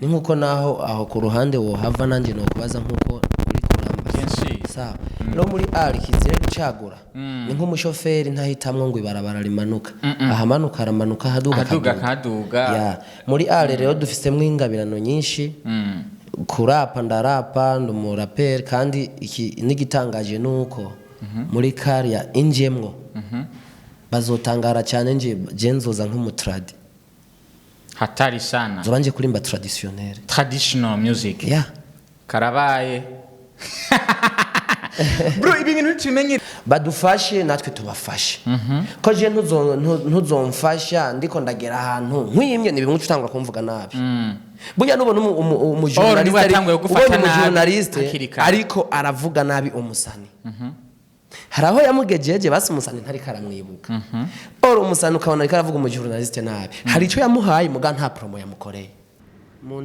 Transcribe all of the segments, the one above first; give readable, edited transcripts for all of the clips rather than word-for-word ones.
Ni nkuko naho aho ku ruhande wohava nanjye nokubaza nkuko uri kurambaza. Bien sûr. Sawa. Rero muri art kizire gucagura. Ni nk'umushoferi, ntahitamwo ngo ibarabara rimanuka, ahamanuka aramanuka, ahaduga ahaduga akaduga. Akaduga. Ya, muri art rero dufisemwo ingabirano nyinshi. Kurapa ndarapa, ndi umuraperi, kandi iki n'igitangaje ni uko muri kariya injemwo bazotangara cyane. Nje je nzoza nk'umutradi. Hatari sana. Nzoba nje kurimba traditionnel. Traditional music. Ya. Karabaye bro, ibi bintu tubimenye. Badufashe natwe tubafashe, ko je ntuzomfasha ndiko ndagera ahantu nkwimye, ni bimwe uca utangura kumvuga nabi. Burya nubona Oh, umujournaliste nibwo yatanguye kugufata ubonye nabi umujournaliste hakiri kare. ariko aravuga nabi umusani, hari aho yamugejeje, basi umusani ntariko aramwibuka. Ora umusani ukabona ariko aravuga umujournaliste nabi, hari icyo yamuhaye muga nta promo yamukoreye. Mu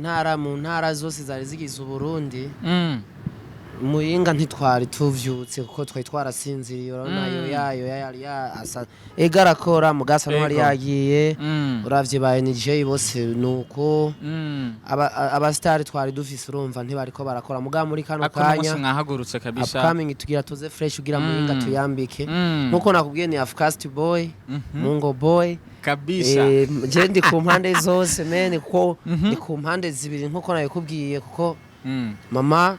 ntara zose zari zigize Uburundi, Muyinga ntitwari tuvyutse kuko twari twarasinziriye. Urabona yo yayo yari ya asa ega arakora mugasa ntwari yagiye. Uravye ba NJ bose nuko abasitari twari dufise, urumva ntibariko barakora muga muri kano Ariko uno munsi kanya mwahagurutse kabisa. Upcoming tugira tuze fresh ugira Muyinga tuyambike. Nkuko nakubwiye, ni Afcast boy, Mungo boy. Kabisa. Je ndi ku mpande zose man, kuko ndi ku mpande zibiri nkuko nabikubwiye, kuko mama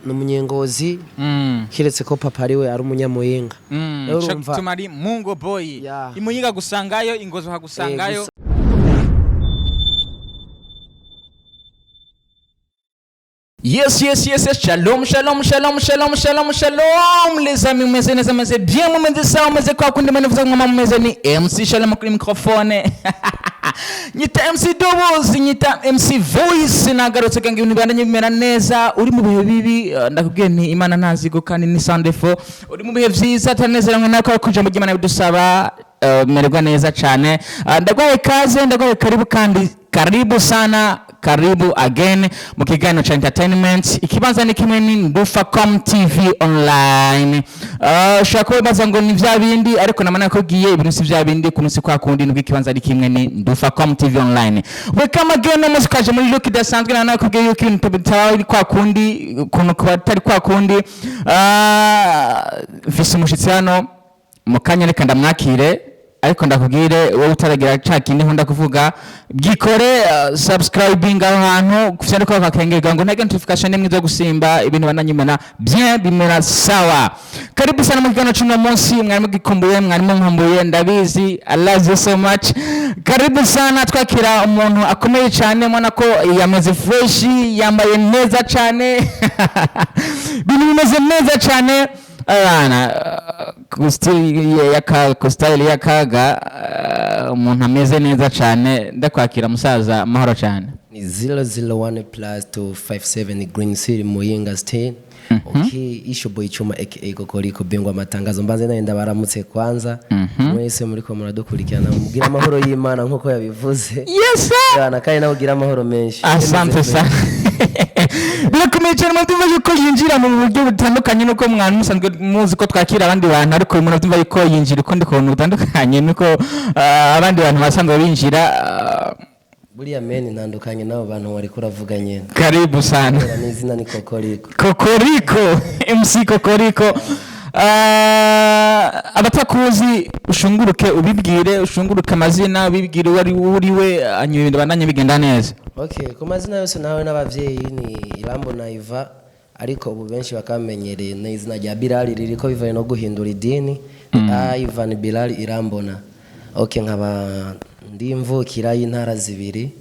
ni umunyengozi, kiretse ko papa ariwe ari umunyamuyinga. Rero Ico urumva- gituma ari Mungo boy. Ya. Imuyinga gusangayo, ingozi hagusangayo. Yes. Shalom, shalom, shalom, shalom, shalom, shalom. Les amis, mumeze neza, mumeze bien, mumeze sawa, mumeze kwa kundi mwe mama mumeze. Ni MC Shalom kuri microphone. Nyita MC Doubles, nyita MC Voice, nagarutse gange ibintu bibandanye bimera neza. Uri mu bihe bibi, ndakubwiye nti Imana ntazigo kandi ni sans défaut. Uri mu bihe vyiza tanezeranwe nako kuja mu Imana bidusaba mererwa neza cyane. Ndaguhaye kaze, ndaguhaye karibu, kandi karibu sana, karibu again mu kiganiro cha entertainment. Ikibanza ni kimwe, ni Ndufacom TV Online. Ushobora kuba wibaza ngo ni vya bindi, ariko namana nakubwiye ibintu si vya bindi, kuntu si kwa kundi, nubwo ikibanza ari kimwe, ni Ndufacom TV Online. Welcome again. No munsi twaje muri look idasanzwe. Namana nakubwiye yuko ibintu bitaba biri kwa kundi, ukuntu kuba atari kwa kundi. Mfise umushitsi hano mu kanya, reka ndamwakire, ariko ndakubwire wowe utaragira ca kindi nkunda kuvuga, bwikore, subscribing aho hantu kufyandika ko kakengerwa ngo ntage notification nimwe zo gusimba. Ibintu bananyimena bien, bimera sawa. Karibu sana mu kiganiro cy'uno munsi. Mwari mugikumbuye, mwari munkumbuye, ndabizi. I love you so much. Karibu sana. Twakira umuntu akomeye cyane, mbona ko yameze fresh, yambaye neza cyane, ibintu bimeze neza cyane. Abana ku style y'akaga, umuntu ameze neza cyane. Ndakwakira musaza, amahoro cyane. Ni 001 plus 257 Green City, Muyinga State. Okay, isho boy Chuma aka Kokoriko bingwa matangazo. Mbanze naye ndabaramutse kwanza. Mwese muriko muradukurikirana, mugira amahoro y'Imana nkuko yabivuze. Yes sir. Yana kandi nawe ugira amahoro menshi. Asante sana. Birakomeye cyane. Murabyumva yuko yinjira mu buryo butandukanye nuko mwana musanzwe muzi ko twakira abandi bantu, ariko uyu murabyumva yuko yinjira ukundi kuntu butandukanye nuko abandi bantu basanzwe binjira. Buriya men ntandukanye n'abo bantu wari kuravuga nyene. Karibu sana. Kubera n'izina ni Kokoriko. Kokoriko, MC Kokoriko. Abatakuzi ushunguruke ubibwire, ushunguruke amazina ubibwire uwo ari uri we, hanyuma ibintu bandanye bigenda neza. Okay, ku mazina yose nawe n'abavyeyi ni Irambo na Iva, ariko ubu benshi bakamenyereye n'izina rya Bilali ririko bivaye no guhindura idini. Ni Ivan Bilali Irambona. Okay, nkaba ndi imvukira y'intara zibiri.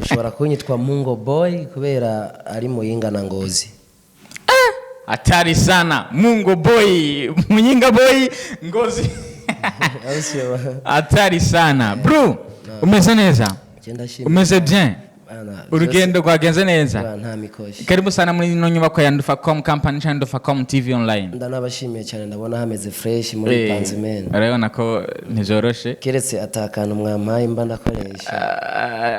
Ushobora kunyitwa Mungo Boy kubera ari Muyinga na Ngozi. Hatari sana. Mungo boy, Muyinga boy, Ngozi. Aho sio? Hatari sana bro, umeze neza? Je ndashimye. Umeze bien? Bana, Urugendo rwagenze neza? byose nta mikoshi. Karibu sana muri ino nyubako ya Ndufacom Company cyangwa Ndufacom TV Online. Ndanabashimiye cyane, ndabona hameze fresh muri panzi men. Urabona ko ntibyoroshe. Keretse atakantu mwampaye mba ndakoresha.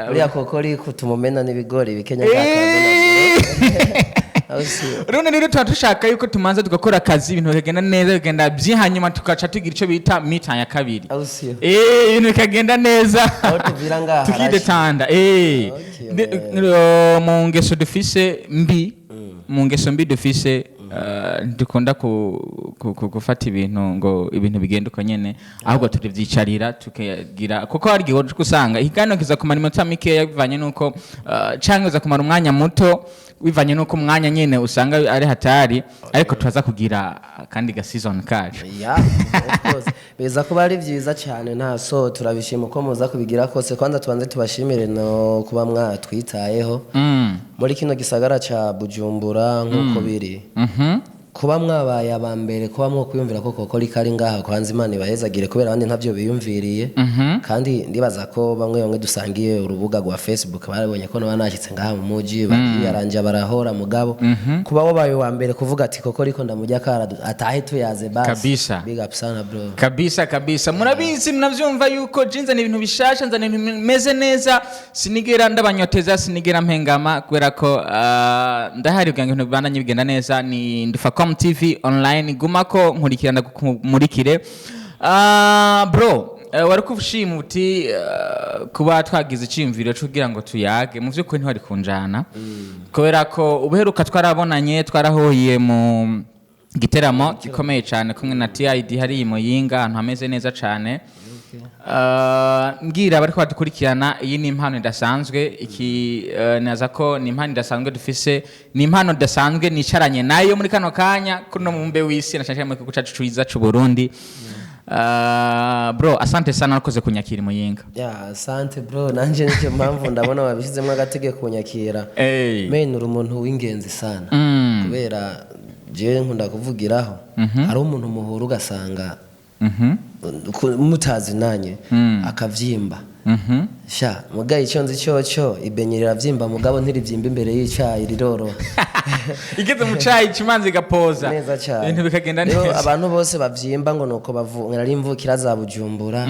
Buriya kokoriko tumumena n'ibigori bikenya bwakanze. Aho siyo. Rero rero tuba dushaka yuko tumanza tugakora akazi, ibintu bikagenda neza, bikagenda byihanyuma, tugaca tugira icyo bita mi-temps ya kabiri. Aho siyo. Ibintu bikagenda neza. Aho tuvira ngaha harashe. Tukidetanda. Okay, Mu ngeso dufise mbi, mu ngeso mbi dufise, dukunda gufata ibintu ngo ibintu bigenda uko nyene, ahubwo turivyicarira tukagira, kuko hari igihe usanga ikiganiro kiza kumara iminota mikeya bivanye n'uko canke kiza kumara umwanya muto bivanye n'uko umwanya nyene usanga ari hatari, ariko turaza kugira akandi ga season kacu. Yeah, of course. Biza kuba ari byiza cyane, nta so turabishima uko muza kubigira kose. Kwanza tubanze tubashimire no kuba mwatwitayeho muri kino gisagara ca Bujumbura nk'uko biri, kuba mwabaye aba mbere, kuba mwo kwiyumvira ko koko rikari ngaha. Kwanza Imana ibahezagire, kubera abandi ntabyo biyumviriye. Kandi ndibaza ko bamwe bamwe dusangiye urubuga rwa Facebook barabonye ko naba nashyitse ngaha mu muji, bakiyaranja barahora. Mugabo kuba wabaye uwa mbere kuvuga ati koko riko ndamujya kara atahe tuyaze basi. Kabisa. Big up sana, bro. Kabisa kabisa. Murabizi, mnavyumva yuko je nzana ibintu bishasha, nzana ibintu bimeze neza, sinigera ndabanyoteza, sinigera mpengama, kubera ko ndahari kugira ngo ibintu bibandanye bigenda neza. Ni Ndufacom TV online, gumako nkurikirana kumurikire. Bro, wari kushima uti kuba twagize iciyumviro cyo kugira ngo tuyage, mu vy'ukuri ntiwari kunjana, kubera ko ubuheruka twarabonanye, twarahuye mu giteramo gikomeye cyane kumwe na TID hariya i Muyinga, ahantu hameze neza cyane. Mbwira abariko badukurikirana, iyi ni impano idasanzwe iki, naza ko ni impano idasanzwe dufise, ni impano idasanzwe nicaranye nayo muri kano kanya kuri no mumbe w'isi na cyane cyane mu gihugu cacu ciza c'u Burundi. Bro, asante sana, wakoze kunyakira i Muyinga. Yeah, asante bro, nanje nicyo mpamvu ndabona wabishyizemo agatege kunyakira. Men, uri umuntu w'ingenzi sana, kubera jewe nkunda kuvugiraho, hari umuntu muhura ugasanga mutazinanye akavyimba. Sha mugaye, icyo nzi cyoco ibenye riravyimba, mugabo ntirivyimba imbere y'icayi, riroroha. Igeze mu cayi ikimanza igapoza. Neza cyane. Ibintu bikagenda Rero neza. abantu bose bavyimba ngo nuko nari imvukira za Bujumbura,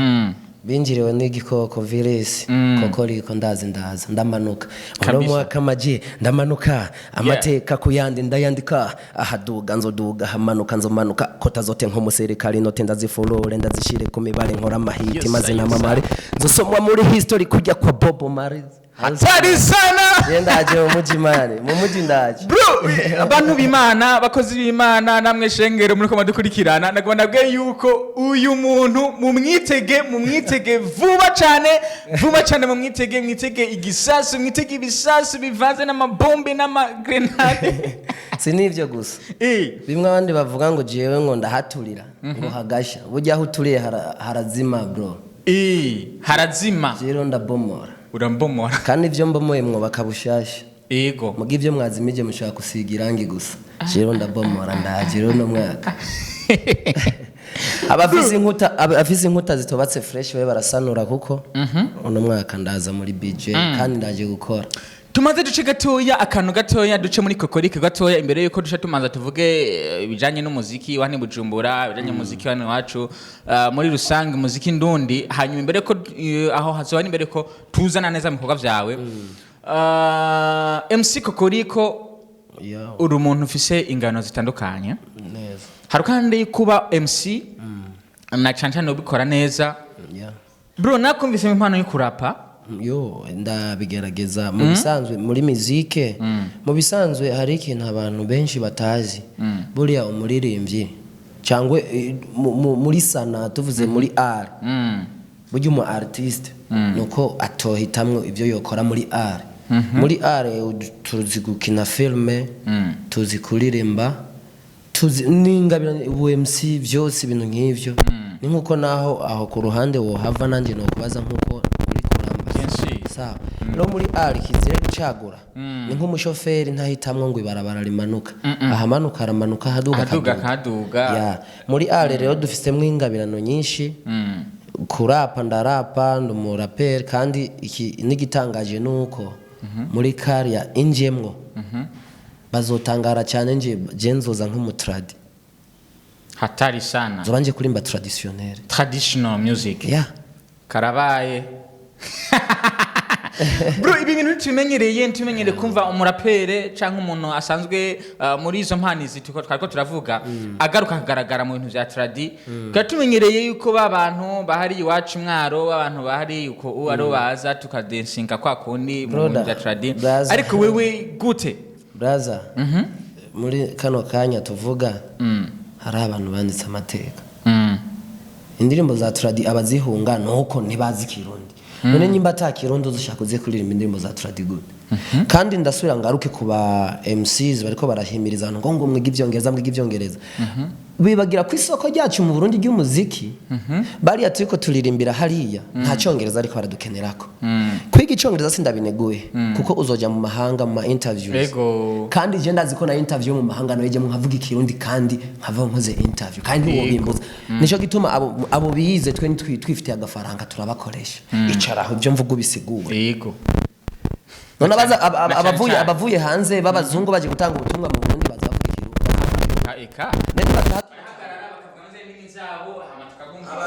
binjiriwe n'igikoko virus. Koko riko ndazi, ndaza ndamanuka uno mwaka maji ndamanuka, amateka kuyandi ndayandika, ahaduga nzoduga, hamanuka nzomanuka, kota zote nk'umusirikare, inote ndazifurure, ndazishire ku mibare, nkora amahiti maze namamare, nzosomwa muri history kujya kwa Bobo Marley. Hatari sana. Je ndaje mu muji mani, mu muji ndaje. Bro, abantu b'Imana, bakozi b'Imana, namwe shengero muriko madukurikirana, nagomba nabwiye yuko uyu muntu mumwitege, mumwitege vuba cyane, vuba cyane mumwitege, mwitege igisasu, mwitege ibisasu bivanze n'amabombe n'amagrenade. Si n'ivyo gusa. Bimwe abandi bavuga ngo jewe ngo ndahaturira ngo hagasha, burya aho uturiye harazima bro. Harazima. Rero ndabomora. Urambomora. Kandi ibyo mbomoye mwubaka bushasha. Muga ibyo mwazimije mushobora gusiga irangi gusa. Rero ndabomora, ndaje rero no mwaka abafise inkuta zitubatse fresh babe barasanura, kuko uno mwaka ndaza muri BJ kandi ndaje gukora. Tumaze duce gatoya, akantu gatoya duce muri kokorike gatoya, imbere yuko duce tumanza tuvuge ibijanye n'umuziki wa hano i Bujumbura, ibijanye n'umuziki wa hano iwacu, muri rusange umuziki ndundi. Hanyuma imbere ko aho hazoba imbere ko tuzana neza mu bikorwa vyawe. MC Kokoriko, uri umuntu ufise ingano zitandukanye. Neza. Hari kandi kuba MC na cane cane ubikora neza. Bro, nakumvise impano yo kurapa. Yo, ndabigerageza mu bisanzwe muri muzike. Mu bisanzwe hari ikintu abantu benshi batazi. Buriya umuririmbyi cyangwa muri sana, tuvuze muri art, burya umu artiste nuko atohitamwo ibyo yokora muri art. Muri art tuzi gukina filme, tuzi kuririmba, tuzi n'ingabire, UMC, byose ibintu nk'ivyo. Ni nkuko naho aho ku ruhande wohava nanjye nokubaza nkuko uri kuramba. Bien sûr. Sawa. Rero muri art kizire gucagura. Ni nk'umushoferi ntahitamwo ngo ibarabara rimanuka, ahamanuka aramanuka, ahaduga ahaduga akaduga. Akaduga. Ya, muri art rero dufisemo ingabirano nyinshi. Kurapa ndarapa, ndi umuraperi, kandi iki n'igitangaje ni uko muri kariya injemwo bazotangara cyane. Nje je nzoza nk'umutradi. Hatari sana. Nzoba nje kurimba traditionnel. Traditional music. Ya. Karabaye. Bro, ibi bintu ntitubimenyereye kumva umurapere canke umuntu asanzwe muri izo mpano izi twariko turavuga agaruka akagaragara mu bintu vya tradi. Tukaba tumenyereye yuko ba bantu bahari iwacu mwaro, abantu bahari uko uwo aribo baza tukadensinga kwa kundi mu bintu Brother, vya tradi. brother. Ariko wewe gute? Braza, muri kano kanya tuvuga hari abantu banditse amateka. Indirimbo za tradi abazihunga nuko ntibazi Kirundi. None nyimba ata Kirundi uzushaka uze kuririmba indirimbo za tradi gute? Kandi ndasubira ngaruke ku ba MCs bariko barahimiriza abantu ngo mwige ivyongereza, mwige ivyongereza, bibagira ku isoko ryacu mu Burundi ry'umuziki. Bariya turiko turirimbira hariya nta cyongereza ariko baradukenerako. Kwiga icyongereza sindabineguye, kuko uzoja mu mahanga mu ma interviews. Kandi je ndazi ko na interview mu mahanga nayo ijemo nkavuga Ikirundi kandi nkava nkoze interview kandi ntiwobimbuza. Nico gituma abo bize twe twifitiye agafaranga turabakoresha. Icara aho, ibyo mvuga ubisigure. None abaza Na cane abavuye cane. abavuye hanze b'abazungu baje gutanga ubutumwa mu Burundi bazavuga Ikirundi? Eka.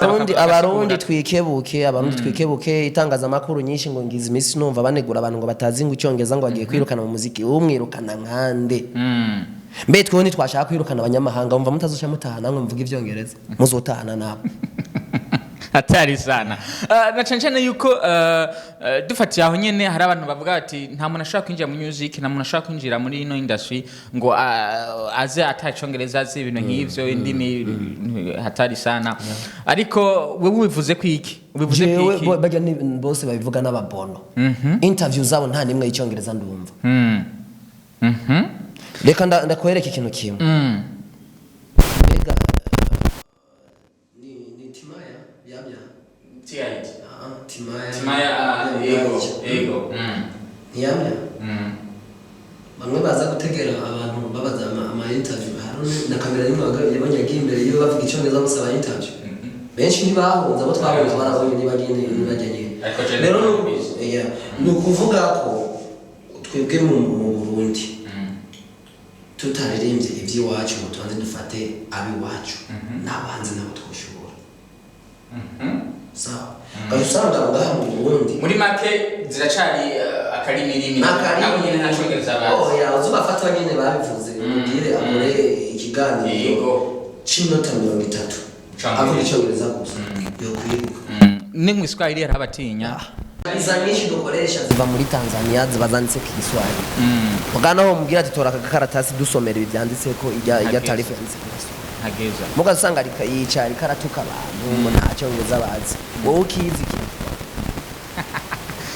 None Abarundi twikebuke, Abarundi twikebuke. Itangazamakuru nyinshi ngo ngize iminsi numva banegura abantu ngo batazi ngo icyongereza, ngo bagiye kwirukana mu muziki. Umwirukana nkande? Mbe twewe ntitwashaka kwirukana abanyamahanga? Wumva mutazoca mutaha namwe muvuga ivyongereza, muzotahana nabo. Hatari sana. Na cyane cyane yuko dufatiye aho nyene hari abantu bavuga bati nta muntu ashobora kwinjira mu music, nta muntu ashobora kwinjira muri ino industry ngo aze ata icongereza azi, ibintu nk'ivyo, indimi. Hatari sana. Ariko wewe ubivuze ko iki? Ubivuze ko Jewe iki? Barya bose babivuga n'ababono. Interview zabo nta nimwe y'icyongereza ndumva. Reka ndakwereka ikintu kimwe. Mbega ni Timaya yamya? Ah, Timaya. Timaya, Yamya. ego. Ntiyamya. Bamwe baza gutegera abantu babaza ama interview, hari na kamera y'umwe yabonye agiye imbere iyo bavuga icyongereza bose aba interview. Benshi ntibahunze, abo twabonye twarabonye ntibagende ntibajya nyine. Ariko je Rero ndabizi. Yeah, ni ukuvuga ko twebwe mu Burundi tutaririmbye iby'iwacu ngo tubanze dufate ab'iwacu n'abanze nabo twoshobora, sawa, ukajya usanga ngaha mu Burundi. Muri make ziracari akarimirimi, nabo nyene nta congereza bazi. Oya, uzubafata nyene babivuze, umubwire akore ikiganiro c'iminota 30 Icongereza. avuga icyongereza gusa, yokwiruka. Ni mu Iswahili hari abatinya. Iza nyinshi dukoresha ziva muri Tanzania, ziba zanditse ku Giswahili. Mugana aho mubwira ati tora aka gakaratasi dusomera ibi byanditseko, ijya Ntageze. tarifa yanditse ku Giswahili. Ntageza. Muga usanga yicaye ariko aratuka abantu ngo nta cyongereza bazi. Wowe ukizi iki?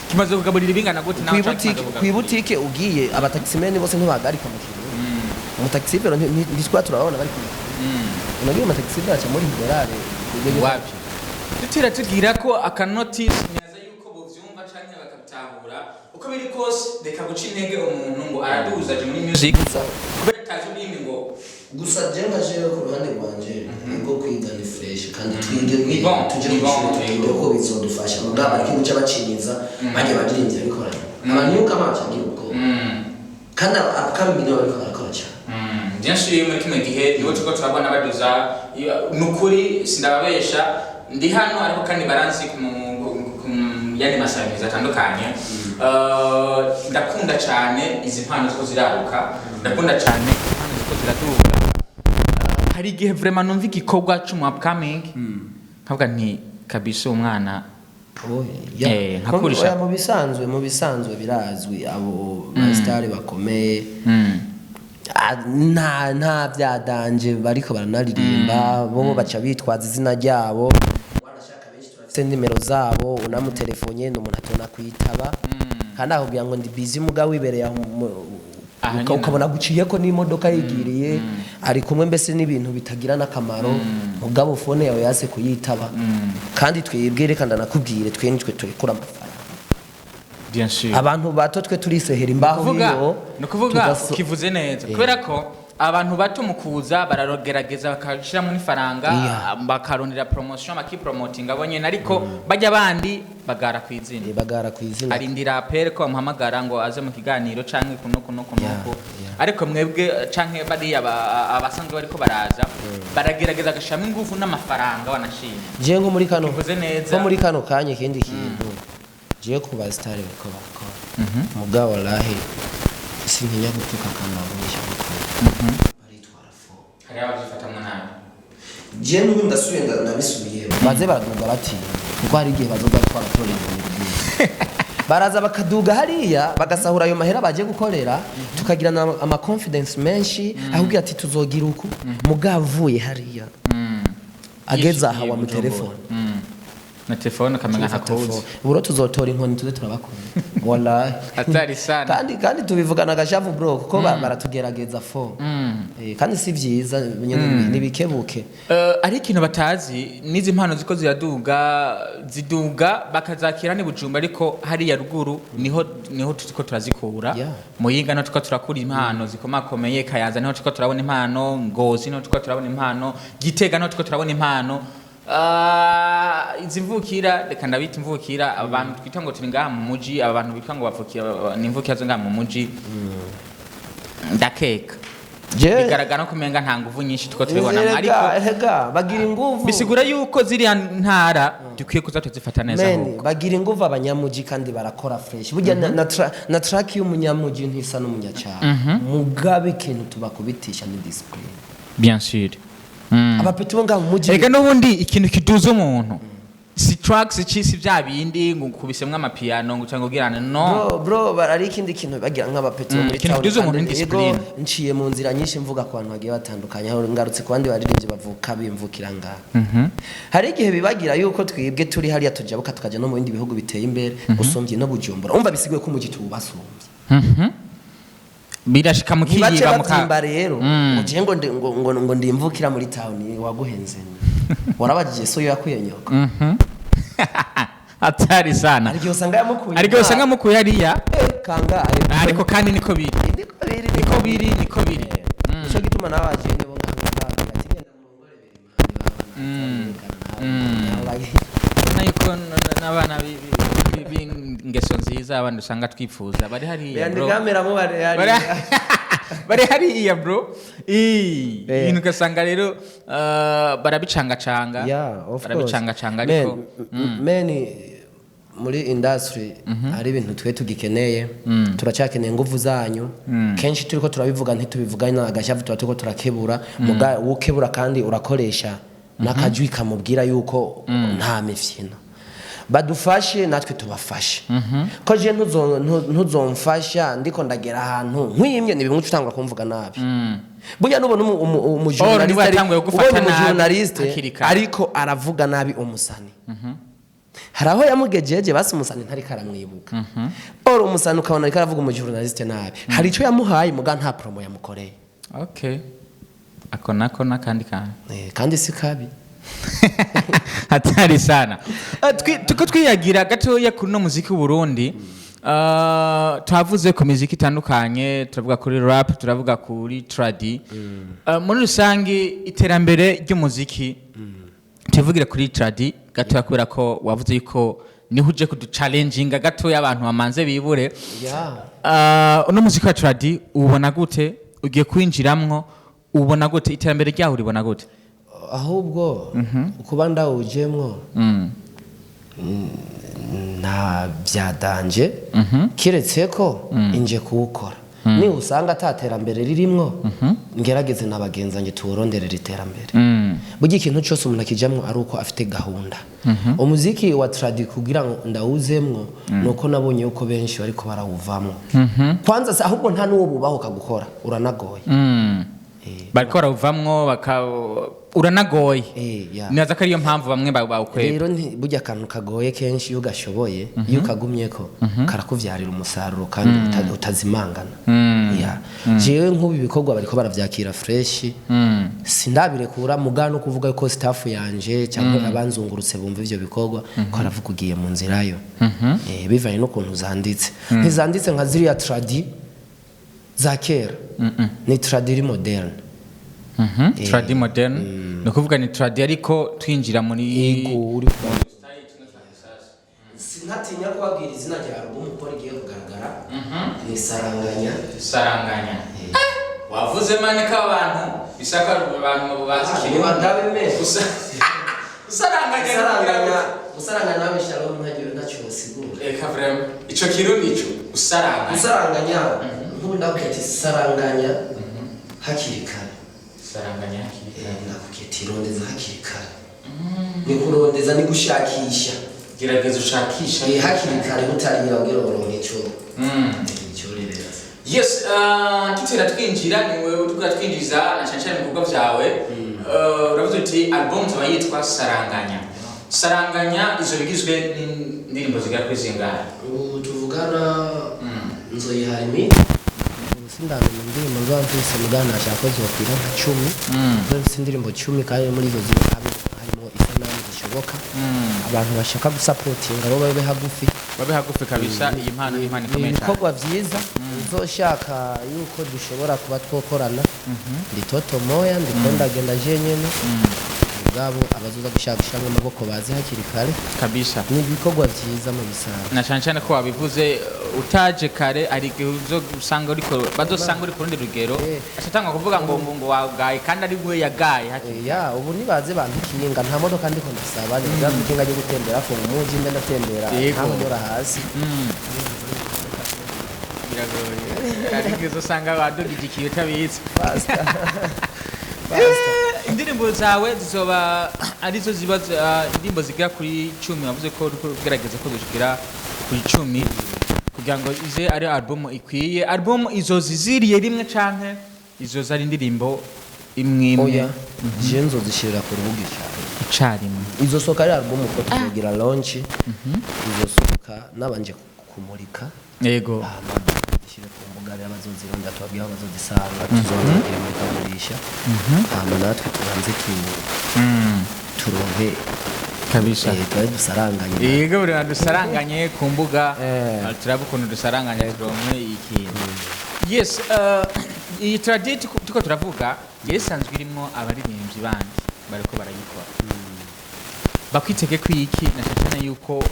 Kimaze kugaburira ibingana gute nawe? Kw'ibutike, kw'ibutike ugiye, abataximen bose ntibahagarika mu Kirundi. Umutaxi-vélo ntitwa turababona bari kumwe. Unagiye umutaxi-vélo aca muri dorari. Wapi, tutira tugira ko akanotisi neza yuko bovyumva canke bakabitahura. Uko biri kose, reka guca intege umuntu ngo araduza aje muri music kubera atazi ururimi ngo. Gusa je nka jewe ku ruhande rwanje, ubwo kwiga ni fresh kandi twige, Ni bon, tuje ni bon, kw'ishuri twige ko bizodufasha. Mugabo ariko guca bacinyiza bajya baririmbyi bikoranye abanyuka amacu agira ubwoba, kandi upcoming nibo bariko barakora cyane. Bien sûr, muri kino gihe nibo turiko turabona baduza. Ni ukuri sindababesha, ndi hano ariko kandi baranzi ku yandi masamizi atandukanye. Ndakunda cyane izi mpano ziko ziraruka, ndakunda cyane impano ziko ziraduga. Hari igihe vraiment numva igikorwa c'umu upcoming nkavuga nti kabisa umwana. Nkakurisha. Oya, mu bisanzwe birazwi abo basitari bakomeye. Ah, nta bya danger bariko baranaririmba, bo baca bitwaza izina ryabo. Wanashaka benshi turafite nimero zabo, unamutelefone ni umuntu atona kwitaba kandi akubwira ngo ndi busy, muga wibereye aho Aha nyine. Ukabona guciye ko n'imodoka yigiriye ari kumwe, mbese n'ibintu bitagira n'akamaro, mugabo phone yawe yase kuyitaba. Kandi twebwe, reka ndanakubwire, twe nitwe turekura amafaranga. Bien sûr. Abantu bato twe turisehera imbaho. Kuvuga hiyo ni ukuvuga ukivuze neza, kubera ko abantu bato mu kuza baragerageza bakashyiramo n'ifaranga, bakarondera promotion, bakipromotinga bo nyene, ariko bajya abandi bagara ku izina. Bagara ku izina. Arindira apere ko bamuhamagara ngo aze mu kiganiro canke kuno kuno kuno. Ariko mwebwe canke bariya abasanzwe bariko baraza baragerageza agashiramo ingufu n'amafaranga, wanashimye. Je nko muri kano Ukivuze neza. Nko muri kano kanya, ikindi kintu Jewe ku ba star bariko barakora, mugabo wallahi sintinya gutuka kandi ababesha gukora, baritwara fo. Hari ababyifatamwo nabi. Je n'ubu ndasubiye, ndabisubiye, baze baraduga batinya, kuko hari igihe bazoga twaratora inkoni rwose, baraza bakaduga hariya bagasahura ayo mahera bagiye gukorera, tukagirana ama confidence menshi, ahubwo ati tuzogira uku, mugabo avuye hariya ageze aha wa mu telefone. Na telefone ukamenya ntakuzi. Uburo tuzotora inkoni tuze turabakunda, wallahi. Hatari sana. Kandi tubivugana agashavu bro, kuko baratugerageza fo. Kandi si vyiza nyene, nibikebuke. Ari ikintu batazi, n'izi mpano ziko ziraduga, ziduga bakazakira ni Bujumba, ariko hariya ruguru niho turiko turazikura. Muyinga niho turiko turakura impano zikomakomeye, Kayanza niho turiko turabona impano, Ngozi niho turiko turabona impano, Gitega niho turiko turabona impano. Izi mvukira, reka ndabita imvukira, abantu twita ngo turi ngaha mu muji, aba bantu bitwa ngo bavukira, ni imvukira zo ngaha mu muji, ndakeka bigaragara no kumenga nta nguvu nyinshi tuko tubibonamo, ariko Erega bagira inguvu. Bisigura yuko ziriya ntara dukwiye kuza tuzifata neza. Men, Ahubwo bagira inguvu abanyamuji kandi barakora fresh. Burya na track y'umunyamuji ntisa n'umunyacyaro. Mugabe ikintu tubakubitisha ni discipline. Bien sûr. Abapeti bo ngaha mu muji. Erega n'ubundi ikintu kiduza umuntu si tracks, si bya bindi ngo ukubisemwo amapiano ngo cyangwa ugirane, no. Bro, ari ikindi kintu bagira nk'abapeti bo muri Ikintu town. kiduza umuntu Kandi ni yego, discipline. nciye mu nzira nyinshi mvuga ku bantu bagiye batandukanye, aho ngarutse ku bandi baririmbyi bavuka bimvukira ngaha. Hari igihe bibagira yuko twibwe turi hariya tujabuka tukaja no mu bindi bihugu biteye imbere gusumbye no Bujumbura. Umva, bisiguye ko umuji tuwubasumbye. Birashika Ntibace mukiyiba muka babyimba rero ngo je ngo ndimvukira muri town. Waguhenze, warabajije so yakuye nyoko? Hatari sana. Hari igihe usanga yamukuye. Ariko usanga mukuye hariya. Kangahe? Ariko kandi niko biri. Niko biri. Niko biri, niko biri. Nico gituma n'abajene bo ngaha ati genda murongore bene. Ubona yuko n'abana b'ingeso nziza, abandi usanga twifuza, bari hariya bro. Yandigamera mu bari hariya. Bari hariya bro. Ibintu ugasanga rero barabicangacanga. Yeah, of course. Barabicangacanga, ariko Men, muri industry hari ibintu twe tugikeneye, turacyakeneye ingufu zanyu. Kenshi turiko turabivuga, ntitubivugana agashavu, tuba turiko turakebura. Muga ukebura kandi urakoresha n'akajwi kamubwira yuko nta mifyino. Badufashe natwe tubafashe, ko je ntuzomfasha ndiko ndagera ahantu nkwimye, ni bimwe utangura kumvuga nabi. Burya nubona Oh, niwe yatanguye kugufata ubonye nabi umujournaliste hakiri kare. ariko aravuga nabi umusani, hari aho yamugejeje basi umusani ntariko aramwibuka. Or umusani ukabona ariko aravuga umujournaliste nabi, hari icyo yamuhaye, muga nta promo yamukoreye. Okay, ako nako n'akandi kantu. Kandi si kabi. Hatari sana. Tuko twiyagira gatoya kuri no muziki w'Uburundi. Twavuze ku miziki itandukanye, turavuga kuri rap, turavuga kuri tradi. Muri rusange iterambere ry'umuziki, tuvugire kuri tradi gatoya, kubera ko wavuze yuko niho uje kuduchallenginga gatoya, abantu bamanze bibure. Uno muziki wa tradi ubona gute? Ugiye kwinjiramwo, ubona gute iterambere ryaho, uribona gute? Ahubwo kuba ndawujemwo nta byadanje, kiretse ko inje kuwukora ni usanga ata terambere ririmwo, ngerageze na bagenzi banjye tuwuronderere iterambere. Burya ikintu cyose umuntu akijamwo ari uko afite gahunda. Umuziki wa tradi kugira ngo ndawuzemwo ni uko nabonye yuko benshi bariko barawuvamwo. Kwanza se ahubwo nta n'uwo bubahuka gukora, uranagoye. Bariko barawuvamwo baka uranagoye. Yeah. Nibaza ko ariyo mpamvu bamwe bawukweba. Rero burya akantu kagoye kenshi iyo ugashoboye, iyo ukagumyeko, karakuvyarira umusaruro kandi utazimangana. Yeah. Jewe nk'ubu ibikorwa bariko baravyakira fresh, sindabirekura, muga no kuvuga ko staff yanje cyangwa abanzungurutse bumva ivyo bikorwa ko aravuga ugiye mu nzira yo. Bivanye n'ukuntu zanditse, ntizanditse nka ziriya tradi za kera, ni tradi iri moderne. Tradi moderne, ni ukuvuga ni tradi ariko twinjira muri Ego, uri sinatinya kubabwira izina rya album uko rigiye kugaragara, ni Saranganya. Saranganya. Wavuze mane ko abantu bisaka abantu bazi Ni badabe menshi. Usaranganya. Saranganya, usaranganya nawe Shalom ntacyo. Ntacyo basigura. Eka, vraiment, ico kirundi ico usaranganya. Gusaranganya, nk'ubu ndakubwira ati saranganya hakiri kare. Saranganya hakiri kare. Ndakubwira ati rondeza hakiri kare, ni kurondeza, ni gushakisha. Gerageza ushakisha. Hakiri kare butarira kugira uronke ico rereza. Yes, tutera twinjira, ni wewe uriko twinjiza na cyane cyane mu bikorwa byawe. Uravuze uti album zoba yitwa Saranganya. Saranganya izo bigizwe n'indirimbo zigera kuri zingahe? Ubu tuvugana nzoyiha limit. Ubu sindamenya indirimbo nzoba mfise, mugabo nashaka ko zokwira nka 10. Nzoba mfise indirimbo 10, kandi muri izo ziba harimo isanamu zishoboka. Abantu bashaka gusapotinga bo babe hagufi. Babe hagufi kabisa, iyi mpano ni impano Ni ikomeye cyane. ibikorwa vyiza. Uzoshaka yuko dushobora kuba twokorana, ndi toto moya, ndiko ndagenda jenyene, mugabo abazoza gushaka gushiramwo amaboko baze hakiri kare. Ni ibikorwa vyiza mu bisanzwe. Na cyane cyane ko wabivuze, utaje kare hari igihe uzosanga uriko bazosanga uri ku rundi rugero. Acatangwa kuvuga ngo wagaye kandi ari we yagaye hakiri. Ya, ubu nibaze bantu ikinga, nta modoka ndiko ndasaba, ni bwa ikinga ryo gutembera ko mu muji mbe ndatembera. Nta hasi. Biragoye, hari igihe uzosanga wadugije ikiyo utabizi. Basta. Basta. Indirimbo zawe zizoba arizo ziba indirimbo zigera kuri 10. Wavuze ko uriko ugerageza ko zishikira kuri 10 kugira ngo ize ari album ikwiye. Album izoza iziriye rimwe canke izoza ari indirimbo imwe imwe? Oya, je nzozishirira ku rubuga cyane. Icarimwe. Izosohoka ari album, uko tuzogira launch, izosohoka nabanje kumurika. Hama dushyire ku mbuga rero, abazozironda tubabwire aho bazozisanga, tuzogira imurikagurisha, hama natwe tubanze turonke. Turabe dusaranganye. Yego, buri bantu dusaranganye ku mbuga. Turabe ukuntu dusaranganye turonke ikintu. Yes, iyi tradi tuko turavuga yari isanzwe irimwo abaririmbyi bandi bariko barayikora. Bakwitege ko iki, na cyane yuko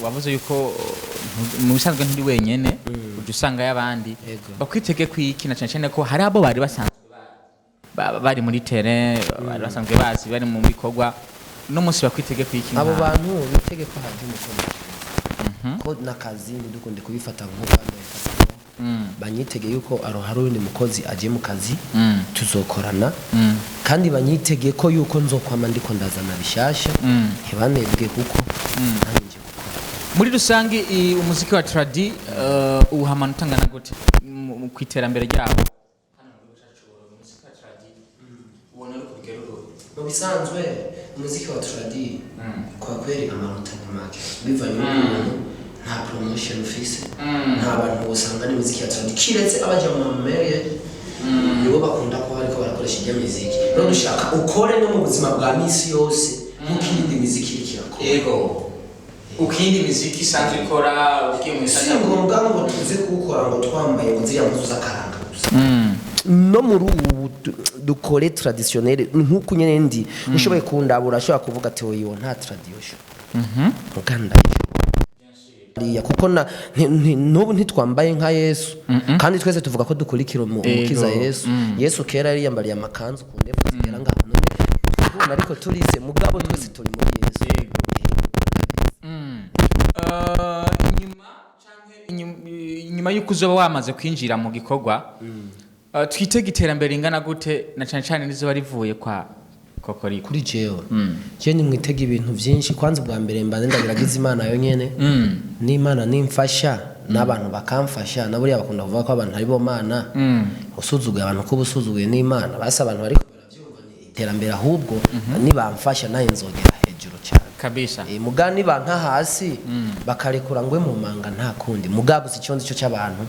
wavuze yuko mu bisanzwe nturi wenyene, ujya usanga y'abandi. Bakwitege ko iki, na cyane cyane ko hari abo bari basanzwe bari muri terrain, bari basanzwe bazi bari mu bikorwa, no munsi bakwitege ko iki? Abo bantu bitege ko haje umukozi, ko n'akazi ntidukunde kubifata nk'uko abandi babifata. Banyitege yuko aro hari uwundi mukozi agiye mu kazi, tuzokorana, kandi banyitege ko yuko nzokwama ndiko ndazana bishasha. Ntibanebwe kuko nanjye nje gukora. Muri rusange, umuziki wa tradi uha amanota angana gute ku iterambere ryawo hano mu gihugu cyacu? Umuziki wa tradi ubona uri ku rugero ruhe? Mu bisanzwe umuziki wa tradi, kwa kweli amanota ni make, bivanye n'ukuntu nta promotion ufise, nta bantu usanga n'imiziki ya tradi, kiretse abaja mu mariage, nibo bakunda kuba bariko barakoresha ijya miziki. Rero dushaka ukore no mu buzima bwa misi yose nk'uko iyindi miziki iriko irakora. Yego, ukindi miziki isanzwe ikora ugiye mu Si isanga. ngombwa ngo tuze kuwukora ngo twambaye ngo ziriya mpuzu z'akaranga gusa. No muri ubu dukore traditionnel nk'uko nyene ndi ushoboye kundabura, ashobora kuvuga ati oyo nta tradition muganda Riya, kuko na n'ubu ntitwambaye nka Yesu, kandi twese tuvuga ko dukurikira umukiza Yesu. Yesu kera yari yambariye amakanzu ku ndevu zigera ngaho, none tubona ariko turize, mugabo twese turi muri Yesu. Inyuma canke inyuma y'uko uzoba wamaze kwinjira mu gikorwa, twitege iterambere ringana gute, na cane cane nizoba rivuye kwa Kokoriko? Kuri jewe, je nimwitega ibintu byinshi. Kwanza ubwa mbere mbanze ndabiragiza Imana yonyene, n'Imana nimfasha n'abantu bakamfasha, na buriya bakunda kuvuga ko abantu ari bo mana. Usuzuguye abantu ko ubusuzuguye n'Imana. Basi abantu bariko baravyumva, ni iterambere ahubwo nibamfasha naye nzogera hejuru cyane. Muga nibanka hasi bakarekura ngwe mu manga, nta kundi. Muga gusa icyo nzi cyo cy'abantu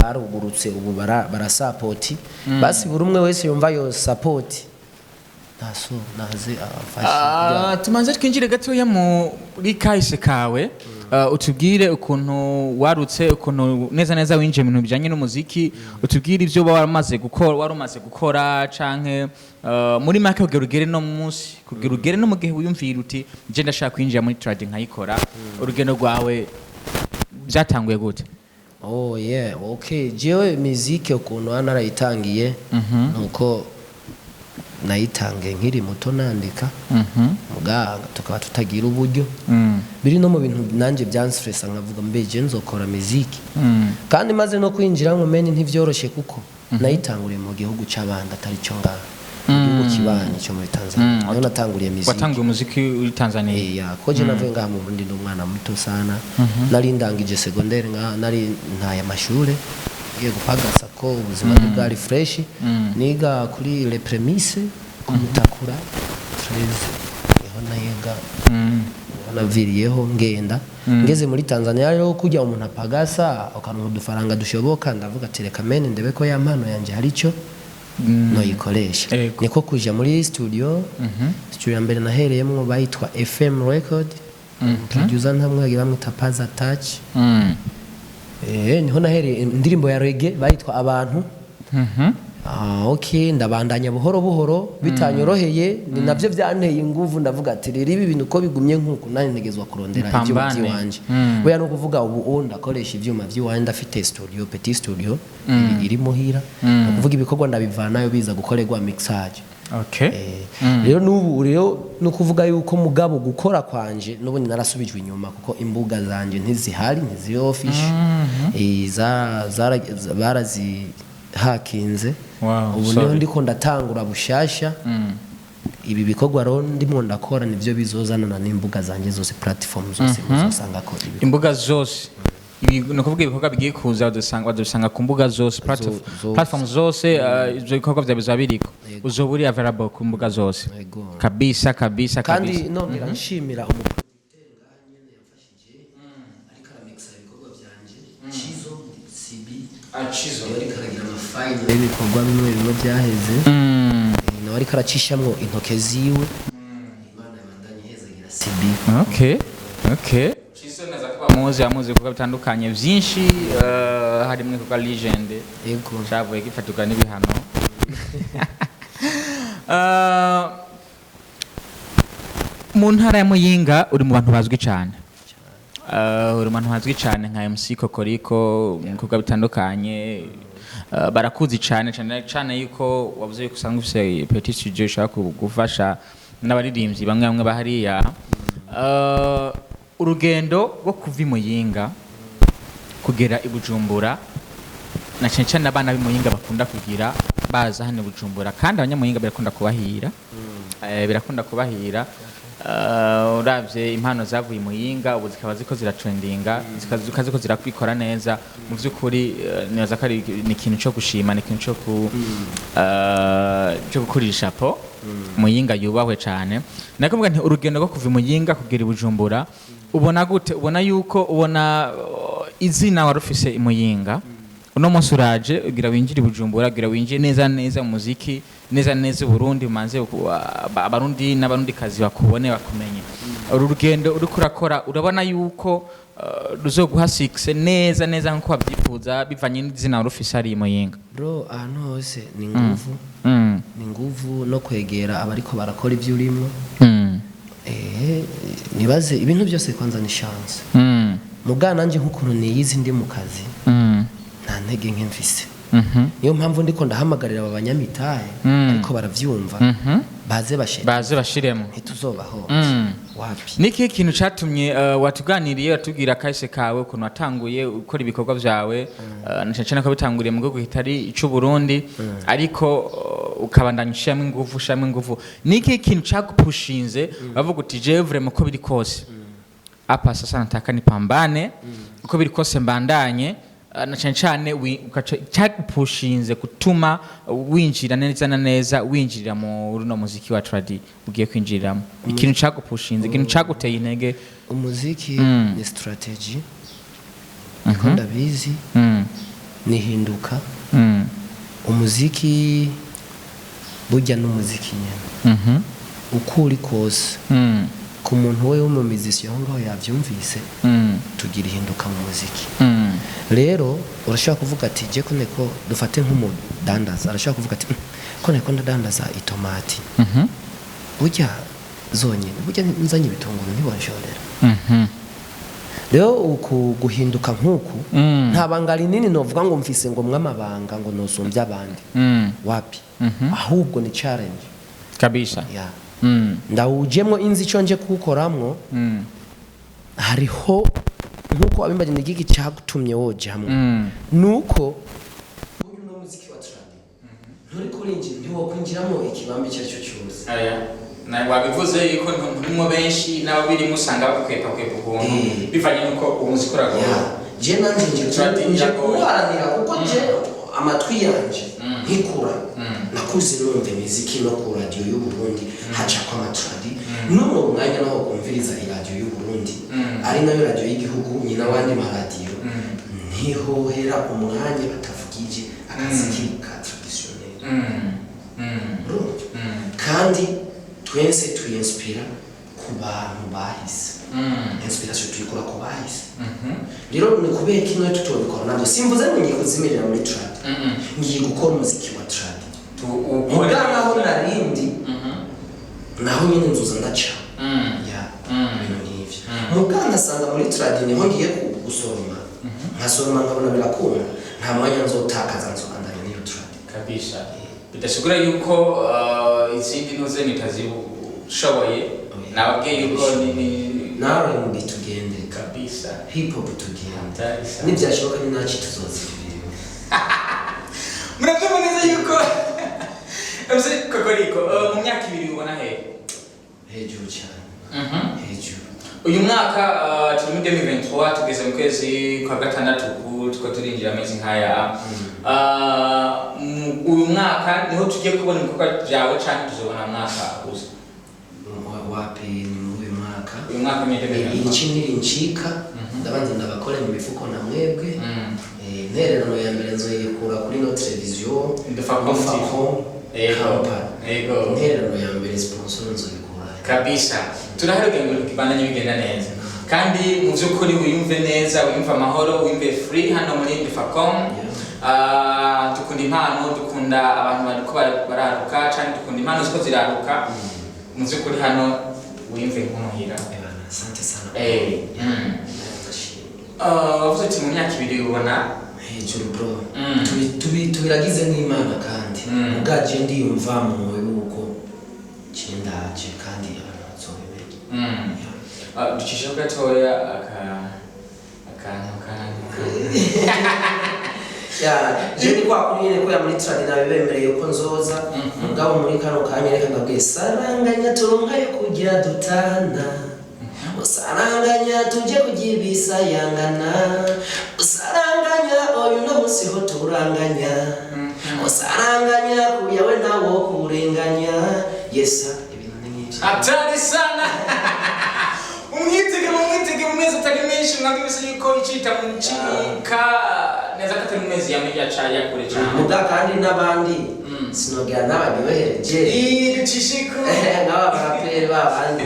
barugurutse ubu barasapoti, basi buri umwe wese yumva yo sapoti ntaso naze afashe. Tumanze twinjire gatoya muri kahise kawe, utubwire ukuntu warutse, ukuntu neza neza winjiye mu bintu bijanye n'umuziki, utubwire ibyo uba waramaze gukora, wari umaze gukora, canke muri make kugira ugere no munsi, kugira ugere no mu gihe wiyumvira uti je ndashaka kwinjira muri trad nkayikora. Urugendo rwawe byatanguye gute? Oh yeah, okay. Jewe muziki ukuntu hano narayitangiye nuko Nayitange nkiri muto nandika, muganga tukaba tutagira uburyo. Biri no mu bintu nanjye byanstressa, nkavuga: mbe je nzokora muziki? Kandi maze no kwinjira mu meni ntivyoroshe, kuko nayitanguriye mu gihugu c'abandi atari cyo ngaha, mu gihugu kibanyi cyo muri Tanzania niho natanguriye muziki. Watanguye umuziki uri Tanzania? Yeah, ko je navuye ngaha mu Burundi ndi umwana muto sana, nari ndangije secondaire ngaha, nari ntaye amashure ngiye gupagasa ko ubuzima bwari fresh. Niga kuri Les Prémices ku Mutakura 13, niho nayiga, niho naviriyeho ngenda ngeze muri Tanzania. Rero kujya umuntu apagasa ukaronka udufaranga dushoboka, ndavuga ati: reka mene ndebe ko ya mpano yanje hari icyo noyikoresha. Niko kuja muri studio. Studio ya mbere nahereyemwo bayitwa FM Record, producer ntamwagi bamwita Paza Touch. Niho nahereye indirimbo ya reggae bayitwa Abantu. Ah, okay, ndabandanya buhoro buhoro bitanyoroheye, ni navyo byanteye inguvu. Ndavuga ati: rero ibi bintu uko bigumye nkuku, nanjye ntegezwa kurondera ivyuma Mpambane. vy'iwanje. Buriya no kuvuga ubu ndakoresha ivyuma vy'iwanje, ndafite studio, petit studio iri muhira. Ni ukuvuga ibikorwa ndabivanayo biza gukorerwa mixage. Rero n'ubu rero ni ukuvuga yuko mugabo gukora kwanje n'ubundi narasubijwe inyuma, kuko imbuga zanje ntizihari, ntiziri official. Barazihakinze. Ubu Sorry. niho ndiko ndatangura bushasha ibi bikorwa. Rero ndimo ndakora nivyo bizozanana n'imbuga zanje zose, platform zose muzosanga ko ibi. Imbuga zose. Ni ukuvuga ibikorwa bigiye kuza badusanga ku mbuga zose, Zose. platform zose, ivyo bikorwa vyawe bizaba biriko, uzoba uri available ku mbuga zose. Yego. Kabisa kabisa. Kandi Kabisa. nongera nshimira umuproducteur ngaha nyene yamfashije, ariko aramixa ibikorwa vyanje, Chizo CB. Iyo ariko aragira amafayini y'ibikorwa bimwe bimwe byaheze. Nawe ariko aracishamwo intoke ziwe. Imana ibandanye ihezagira CB. Okay, Chizo naza kuba muzi, amuzi ibikorwa bitandukanye vyinshi, harimwo ibikorwa Legend cavuye gifatirwa n'ibihano. Mu ntara ya Muyinga uri mu bantu bazwi cyane. Uri mu bantu bazwi cyane nka MC Kokoriko mu bikorwa bitandukanye. Barakuzi cyane cyane cyane yuko wavuze yuko usanga ufise petit studio ishobora gufasha n'abaririmbyi bamwe bamwe bahariya. Urugendo rwo kuva i Muyinga kugera i Bujumbura, na cyane cyane abana b'i Muyinga bakunda kugira baza hano i Bujumbura, kandi abanyamuyinga birakunda kubahira. Birakunda kubahira. Uravye impano zavuye i Muyinga ubu zikaba ziko ziratrendinga, zikaba ziko zirakwikora neza mu vy'ukuri, nibaza ko ari ni ikintu co gushima, ni ikintu co gukurira ishapo. Muyinga yubahwe cane. Nakuvuga nti urugendo rwo kuva i Muyinga kugera i Bujumbura ubona gute? Ubona yuko ubona izina wari ufise i Muyinga, uno munsi uraje ugira winjire i Bujumbura, ugira winjire neza neza mu muziki, neza neza i Burundi, umanze Abarundi n'Abarundi kazi bakubone, bakumenye. Uru rugendo uriko urakora, urabona yuko ruzoguha success neza neza nkuko wabyifuza, bivanye n'izina wari ufise ari i Muyinga? Bro, ahantu hose ni nguvu. Ni nguvu no kwegera abariko barakora ibyo urimo. Nibaze ibintu byose kwanza ni chance. Muga nanje nk'ukuntu niyizi ndi mu kazi, nta ntege nke mfise. Niyo mpamvu ndiko ndahamagarira aba banyamitahe, ariko baravyumva, baze bashira. Baze bashiremo. Ntituzobaho wapi. Niki kintu catumye, watuganiriye watubwira kahise kawe, ukuntu watanguye ukora ibikorwa vyawe, na cane cane ko bitanguriye mu gihugu kitari ic'u Burundi, ariko ukabandanya ushiramo ingufu, ushiramo ingufu. Niki kintu cagupushinze bavuga uti: jewe vraiment uko biri kose hapa sasa nataka nipambane, uko biri kose mbandanye, na cane cane cyagupushinze gutuma winjira neza na neza, winjirira mu runo muziki wa tradi ugiye kwinjiriramo, ikintu cagupushinze, ikintu caguteye intege? Umuziki ni strategy, niko ndabizi. Nihinduka. Umuziki burya n'umuziki nyene, uko uri kose, ku muntu we w'umumizisiyo aho ngaho yavyumvise, tugira ihinduka mu muziki. Rero urashobora kuvuga ati je ko neko, dufate nk'umudandaza, arashobora kuvuga ati: ko neko ndadandaza itomati burya zonyine, burya nzanye ibitunguru ntibonshorera." Rero uku guhinduka nk'uku, nta banga rinini novuga ngo mfise, ngo mwamabanga ngo nosumbye abandi, wapi. Ahubwo ni challenge. Kabisa. Ya. Ndawujemwo, inzi ico nje kuwukoramwo. Hariho nkuko abimbaje ni igiki cyagutumye wojamwo, nuko uyu no muziki wa tradi nturi kurinjira, ntiwokwinjiramo ikibambi icyo ari cyo cyose. Aya na wabivuze yuko nturimwo benshi, n'ababirimo usanga bakwepa kwepa ukuntu, bivanye n'uko umuziki uragoye. Ya, je nanje nje Tradi nje iragoye. kuwuharanira, kuko je amatwi yanje nkikura nakuze numva imiziki no ku radiyo y'u Burundi hacako amatradi. N'uno mwanya naho kumviriza iradiyo y'u Burundi, ari nayo radiyo y'igihugu, nyina w'andi maradiyo, ntihohera umwanya batavugije akaziki ka traditionnel. Urumva? Kandi twese twiyinspira ku bantu bahise. Inspiration tuyikura ku bahise. Rero ni kubera ko ino tutobikora nabyo, simvuze ngo ngiye kuzimirira muri trad, ngiye gukora umuziki wa trad muga naho narindi, naho nyine nzuza ndaca ya ibintu nk'ivyo, muga ngasanga muri trad niho ngiye gusoroma, nkasoroma nkabona birakunda, nta mwanya nzotakaza, nzobandanya n'iyo trad. Kabisa, bidasigura yuko izindi ntuze nitazishoboye. Nababwiye yuko ni Na R&B tugende, hip hop tugende, Kabisa. nibyashoboka ni naci tuzozivira. Murabyumva neza yuko MC Kokoriko mu myaka 2 ubona he? Hejuru cyane, hejuru. Uyu mwaka turi muri 2023, tugeze mu kwezi kwa gatandatu, ubu tuko turinjira amezi nk'aya. Uyu mwaka niho tugiye kubona ibikorwa byawe canke tuzobona mwaka uza? Wapi, ni muri uyu mwaka. Uyu mwaka ni 2023. Iki nirincika, ndabanza ndabakore mu mifuko na mwebwe. Intererano ya mbere nzoyikura kuri no televiziyo. Ndufacom TV. Ndufacom Company. Intererano ya mbere, sponsor, nzoyikura. Kabisa, turahari kugira ngo bibandanye bigenda neza, kandi mu by'ukuri wiyumve neza, wiyumve amahoro, wiyumve free hano muri Ndufacom. Dukunda impano, dukunda abantu bariko bararuka canke dukunda impano ziko ziraruka. Mu by'ukuri hano wiyumve nk'umuhira. Ebana, asante sana. Ndashimye. Wavuze ati mu myaka 2 ubona Hejuru, bro. Tubiragize n'Imana kandi ubwaje ndiyumva mu yuko ndaje kandi abantu bazobimenya. Ducisheho gatoya akantu kantu. Ya, je ni kwa kuri nyene ko ya muri tradi nabibemereye ko nzoza, mugabo muri kano kanya reka ndabwiye: saranganya turonka yo kugira dutana, usaranganya tuje kugira ibisayangana, usaranganya oyu no musi ho turanganya, usaranganya kuyawe nawo kurenganya yesa, ibintu ni nk'ivyo. Hatari sana! Umwitege, mumwitege mu mezi atari menshi. Mwabwibise yuko icita mu ncika neza ko atari mu mezi ya ya kure cyane. Muga kandi n'abandi sinogera n'abaryohereje. Ducishiko. Nk'aba baraperi babandi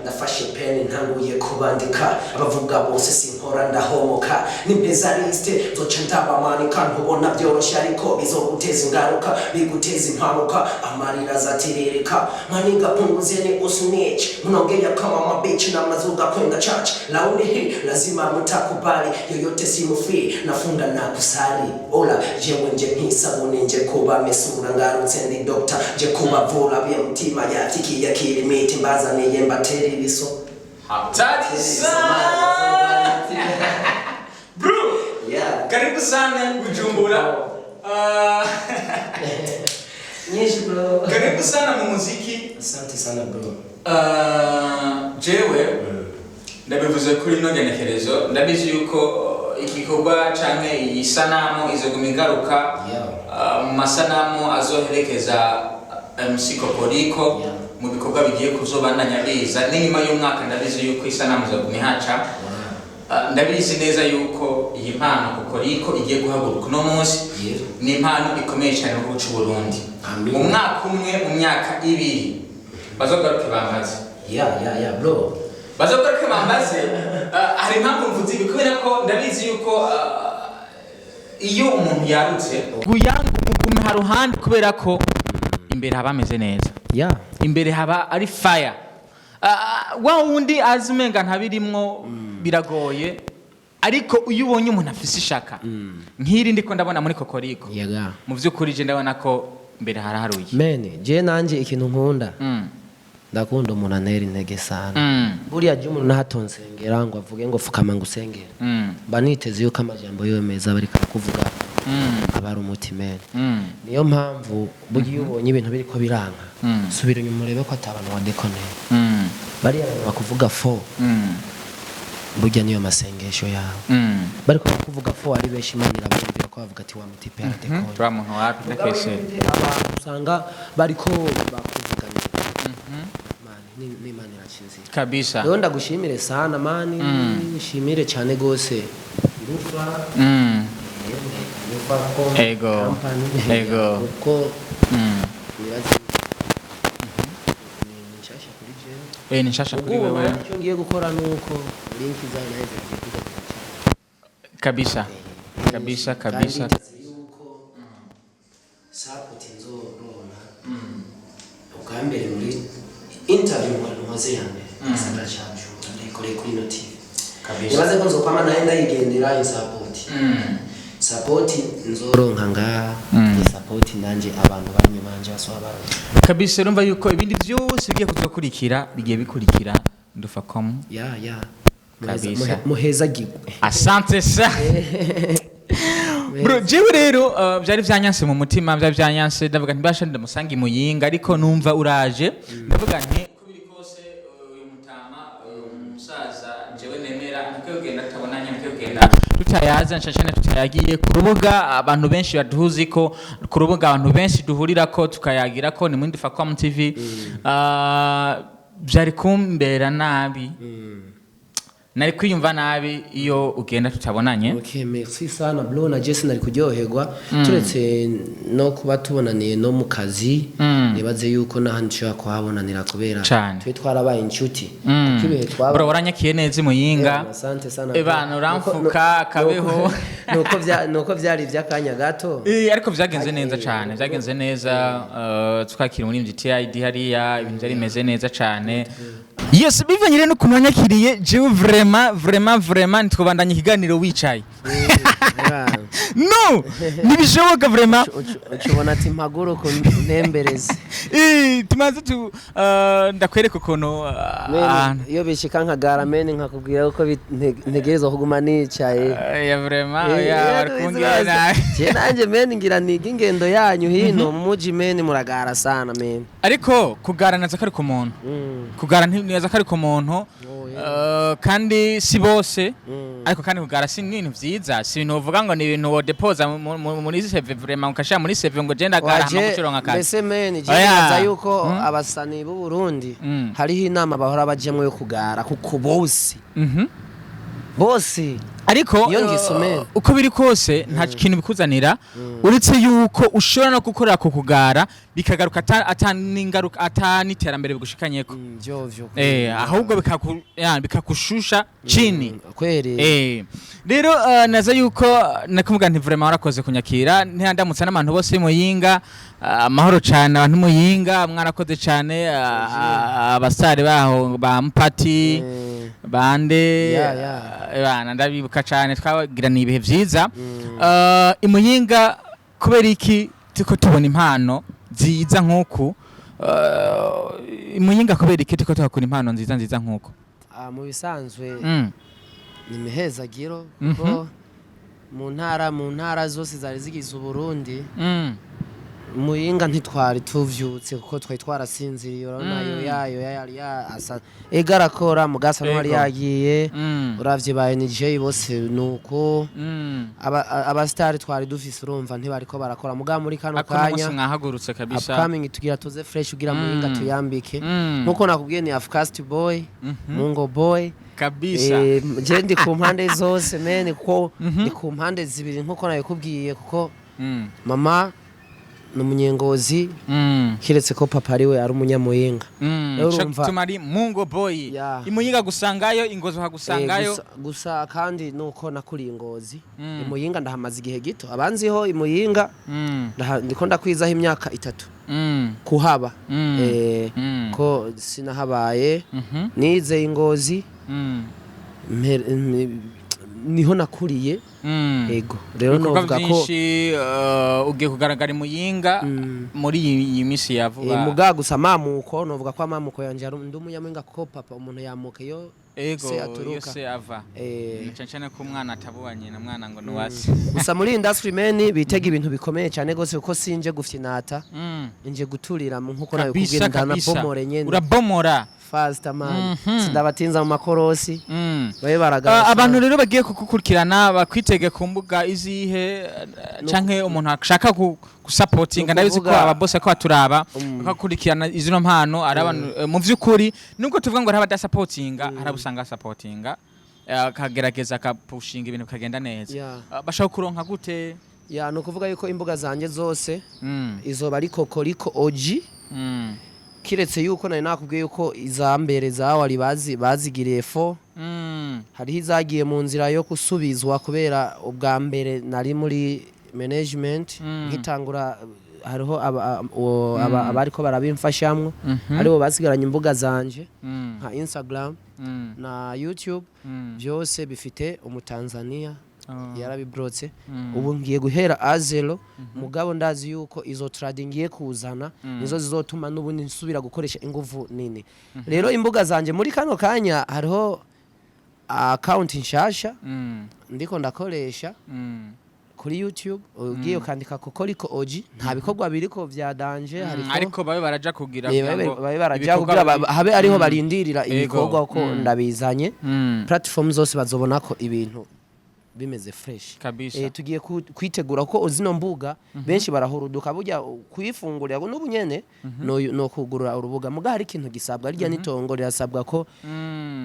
ndafashe peni ntanguye kubandika, abavuga bose sinkora ndahomoka, nimpeza liste nzoca ndabamanika. Ntubona byoroshye ariko bizoguteza ingaruka, biguteza impanuka, amarira azatiririka. Maniga, punguzeni usnitch, mnaongea kama mabichi na mnazuga kwenda church. Laundi hii lazima mtakubali, yoyote simu free, nafunga na kusali. Ola jewe nje nk'isabuni, nje kuba mesura, ngarutse ndi doctor, nje kubavura by'umutima yatikiye kirimiti, mbazaniye mbatera ibiso. Hatari sana, bro! Yeah. Karibu sana Bujumbura. Nyinshi, bro. Karibu sana mu muziki. Asante sana, bro. Jewe ndabivuze kuri ino genekerezo, ndabizi yuko igikorwa canke iyi sanamu izoguma ingaruka mu masanamu azoherekeza MC Kokoriko mu bikorwa bigiye kuzobandanya biza n'inyuma y'umwaka. Ndabizi yuko isanamu izoguma ihaca. Ndabizi neza yuko iyi mpano Kokoriko igiye guhaguruka uno munsi ni impano ikomeye cyane mu gihugu c'u Burundi. Amin. Mu mwaka umwe, mu myaka 2, bazogaruke bambaze. Yeah, bro. Bazogaruke bambaze. Hari impamvu mvuze ibi, kubera ko ndabizi yuko iyo umuntu yarutse guyangu mugume haruhande, kubera ko imbere haba hameze neza, imbere haba ari fire. Wa wundi azi umenga ntabirimwo biragoye, ariko iyo ubonye umuntu afise ishaka nk'iri ndiko ndabona muri Kokoriko, Yaga. mu by'ukuri je ndabona ko Mbere haraharuye. Mene je nanje ikintu nkunda, ndakunda umuntu antera intege sana. Buriya jya umuntu nahatonsengera ngo avuge ngo fukama ngo usengere, mba niteze yuko amajambo yiwe meza aba ariko arakuvuga, aba ari umuti, mene. Niyo mpamvu burya iyo ubonye ibintu biriko biranka, subira inyuma urebe ko ata bantu wadekoneye. Bariya bantu bakuvuga fo, burya niyo masengesho yawe. Bariko bakuvuga fo ari benshi, Imana irabumvira ko bavuga ati wa mutipe yaradekonye. Twa muntu wapi ndakeshe. Abantu usanga bariko bakuvuganira, mani, n'Imana iraca inzira. Rero ndagushimire sana, mani, nshimire cyane gose Ndufa. Ndufa ko company. Kuko nibaze ni nshasha kuri jewe. Eh, ni nshasha kuri Ubwo wewe. icyo ngiye gukora ni uko link zayo nayo zigiye kuza ziraca. Kabisa kabisa. Kandi Kabisa. niteze yuko support nzoronka ubwa mbere muri interview nkoze ya mbere mu gisagara ca Bujumbura, ndayikoreye kuri ino TV. Nibaze ko nzokwama nayo ndayigendera. Support, support nzoronka ngaha ni support nanje abantu bari inyuma yanje basoba baronka. Kabisa, urumva yuko ibindi byose bigiye kuzokurikira, bigiye bikurikira Ndufacom. Ya. Kabisa. Muhezagirwe. Asante sa bro. Jewe rero byari byanyanse mu mutima, byari byanyanse, ndavuga nti basha ndamusanga imuyinga, ariko numva uraje, ndavuga nti uko biri kose, uyu mutama, uyu musaza jewe nemera, ntikwiye kugenda tutabonanye, ntikwiye kugenda tutayaza nshashane, tutayagiye ku rubuga abantu benshi baduhuzi ko ku rubuga abantu benshi duhurirako tukayagira ko ni muri Ndufacom TV. Byari kumbera nabi, nari kwiyumva nabi iyo ugenda tutabonanye. Okay, merci sana bro. Na Jesse nari kuryoherwa turetse no kuba tubonaniye no mu kazi. Nibaze yuko n'ahandi ushobora kuhabonanira kubera Cane. twe twarabaye inshuti, kuko ibihe twaba. Bro, waranyakiye neza imuyinga. Asante sana. Ebana, uramfuka, kabeho. Nuko byari iby'akanya gato. Eh, ariko vyagenze neza cane, vyagenze neza. Twakira muri TID hariya, ibintu byari bimeze neza cane. Yes, bivanye rero n'ukuntu wanyakiriye, jewe vraiment, vraiment, vraiment ntitwobandanya ikiganiro wicaye. No, ntibishoboka vraiment. Ucubona ati mpaguruka ntembereze. Eh, tumaze tu ndakwereka ukuntu Mene, ahantu. iyo bishika nkagara, mene, nkakubwira ko ntegerezwa kuguma nicaye. Ya, vraiment, ya bari kumbwira nabi. Je nanje, mene, ngira niga ingendo yanyu hino mu muji, mene, muragara sana, mene. Ariko kugara naza ko ari ku muntu. Kugara ntibaza ko ari ku muntu. Oh, yeah. Kandi si bose. Ariko kandi kugara si ibintu vyiza, si ibintu uvuga ngo ni ibintu wodepoza muri CV, vraiment, ukashira muri CV ngo je ndagara hama Waje gucuronka akazi. Mbese, mene, je Oya. nibaza yuko abasani b'u Burundi hariho inama bahora bajemwo yo kugara, kuko bose bose Ariko iyo ngeso, mene. Uko biri kose nta kintu bikuzanira, uretse yuko ushobora no gukorera ku kugara bikagaruka ata n'ingaruka, ata n'iterambere bigushikanyeko. Vyovyo. Eh, ahubwo bikakushusha chini. Kweri. Eh, rero naza yuko nakuvuga nti vraiment warakoze kunyakira, ntiyandamutsa n'abantu bose muyinga, amahoro cyane abantu muyinga, mwarakoze cyane, abasare baho ba mpati bande. Ya. Bana ndabibuka cyane, twagirana ibihe vyiza. Imuyinga kubera iki tuko tubona impano nziza nk'uku? Imuyinga kubera iki tuko tuhakura impano nziza nziza nk'uku? Ah, mu bisanzwe ni imihezagiro, kuko mu ntara zose zari zigize Uburundi, Muyinga ntitwari tuvyutse kuko twari twarasinziriye. Urabona yo yayo yari ya asa ega arakora mugasa ntwari yagiye. Uravye ba NJ bose nuko abasitari twari dufise, urumva ntibariko barakora muga muri kano Ako n'umunsi kanya mwahagurutse kabisa. Upcoming tugira tuze fresh ugira Muyinga tuyambike. Nkuko nakubwiye, ni Afcast boy, Mungo boy. Kabisa. Eh, je ndi ku mpande zose, mene, kuko ni ku mpande zibiri nkuko nabikubwiye, kuko mama ni umunyengozi, kiretse ko papa ariwe ari umunyamuyinga. Rero Ico urumva- gituma ari Mungo boy. Ya. Imuyinga gusangayo, ingozi uhagusangayo. Gusa kandi nuko nakuriye ingozi, imuyinga ndahamaze igihe gito. Abanziho imuyinga, ndiko ndakwizaho imyaka 3 kuhaba. Ko sinahabaye, nize ingozi. Niho nakuriye. Ego rero, Ibikorwa novuga ko byinshi, ugiye kugaragara i Muyinga muri iyi minsi ya vuba. Muga gusa amamuko, novuga ko amamuko yanje ari ndi umunyamuyinga, kuko papa umuntu yamuka iyo se iyo aturuka. Se ava. Cane cane ko umwana atabuwanye na mwana ngo nuwase. Gusa muri industry, man, bitega ibintu bikomeye cyane gose, kuko sinje gufyinata, nje guturira mu nkuko nabikubwira, ndanabomore nyene. Urabomora. Fast, man, sindabatinza mu makorosi. Babe baragara. Abantu rero bagiye kugukurikirana bakwitege ku mbuga izihe, canke umuntu ashaka gusapotinga? Ndabizi ko ababose ko baturaba bakakurikirana izino mpano, ari abantu, mu vy'ukuri nubwo tuvuga ngo hari abadasapotinga, hari abo usanga basapotinga, akagerageza akapushinga ibintu bikagenda neza. Bashaka kuronka gute? Ya, ni ukuvuga yuko imbuga zanje zose izoba ari Kokoriko OG, kiretse yuko nari nakubwiye yuko iza mbere zawari bazigiriye fo. Hariho izagiye mu nzira yo gusubizwa kubera ubwa mbere nari muri management nkitangura, hariho abariko barabimfashamwo, aribo basigaranye imbuga zanje nka Instagram na YouTube. Byose bifite umutanzania yarabibrotse. Ubu ngiye guhera à zéro, mugabo ndazi yuko izo tradi ngiye kuzana nizo zizotuma n'ubundi nsubira gukoresha inguvu nini. Rero imbuga zanje muri kano kanya, hariho account nshasha ndiko ndakoresha kuri YouTube. Ugiye ukandika Kokoriko OG, nta bikorwa biriko vya danger, hariko Ariko babe baraja kugira kugira ngo babe baraja ibikorwa kugira habe ariho barindirira Ego. ibikorwa ko ndabizanye. Platform zose bazobona ko ibintu bimeze fresh. Tugiye kwitegura ko zino mbuga benshi barahuruduka burya kuyifungurira n'ubu nyene no kugurura urubuga, muga hari ikintu gisabwa rirya n'itongo rirasabwa ko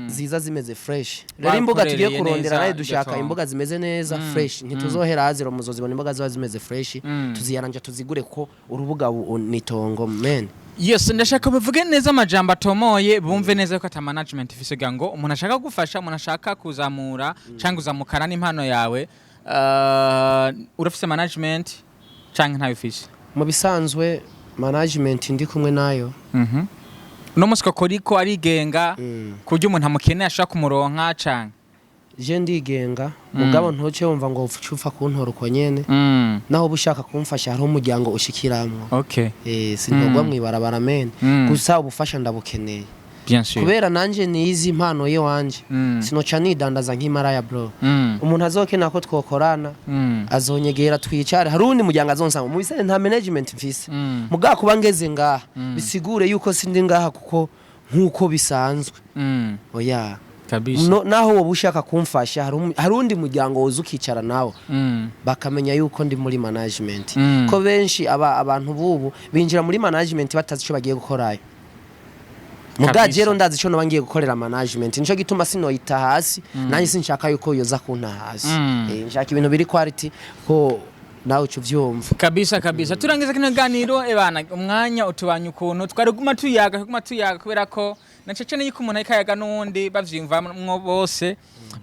ziza zimeze fresh. Rero imbuga tugiye Bakorereye kurondera neza nayo iryo dushaka tongo. imbuga zimeze neza fresh. Ntituzohera à zéro, muzozibona imbuga ziba zimeze fresh. Tuziyaranja tuzigure ko urubuga nitongo, man. Yes, ndashaka bivuge neza amajambo atomoye, bumve neza ko ata management ifise, kugira ngo umuntu ashaka gufasha, umuntu ashaka kuzamura cyangwa kuzamukana n'impano yawe, urafise management canke ntayo ufise? Mu bisanzwe management ndi kumwe nayo. Uno munsi Kokoriko arigenga ku buryo umuntu amukeneye ashobora kumuronka canke? Je ndigenga, mugabo ntuce wumva ngo upfa kuntora uko nyene. Naho uba ushaka kumfasha, hariho umuryango ushikiramwo. Sintorwa mw'ibarabara, man. Gusa ubufasha ndabukeneye Bien sûr. kubera nanje nizi impano ye wanje. Sinoca nidandaza nk'imaraya, bro. Umuntu azokena ko twokorana azonyegera twicare, hari uwundi muryango azonsanga. Mu bisane nta management mfise. Mugabo kuba ngeze ngaha bisigure yuko sindi ngaha kuko nkuko bisanzwe. Oya. Kabisa. No, naho woba ushaka kumfasha, hari uwundi muryango woza ukicara nawo bakamenya yuko ndi muri management. Ko benshi abantu bubu binjira muri management batazi ico bagiye gukorayo. Muga rero ndazi ico noba ngiye gukorera management, nico gituma sinoyita hasi. Nanjye sinshaka yuko yoza kunta hasi. Nshaka ibintu biri quality, ko nawe uca uvyumva. Kabisa kabisa. Turangiza kino ganiro, ebana umwanya utubanye ukuntu twari guma tuyaga, guma tuyaga, kubera ko na cece yuko umuntu ariko ayaga n'uwundi bavyiyumvamwo bose,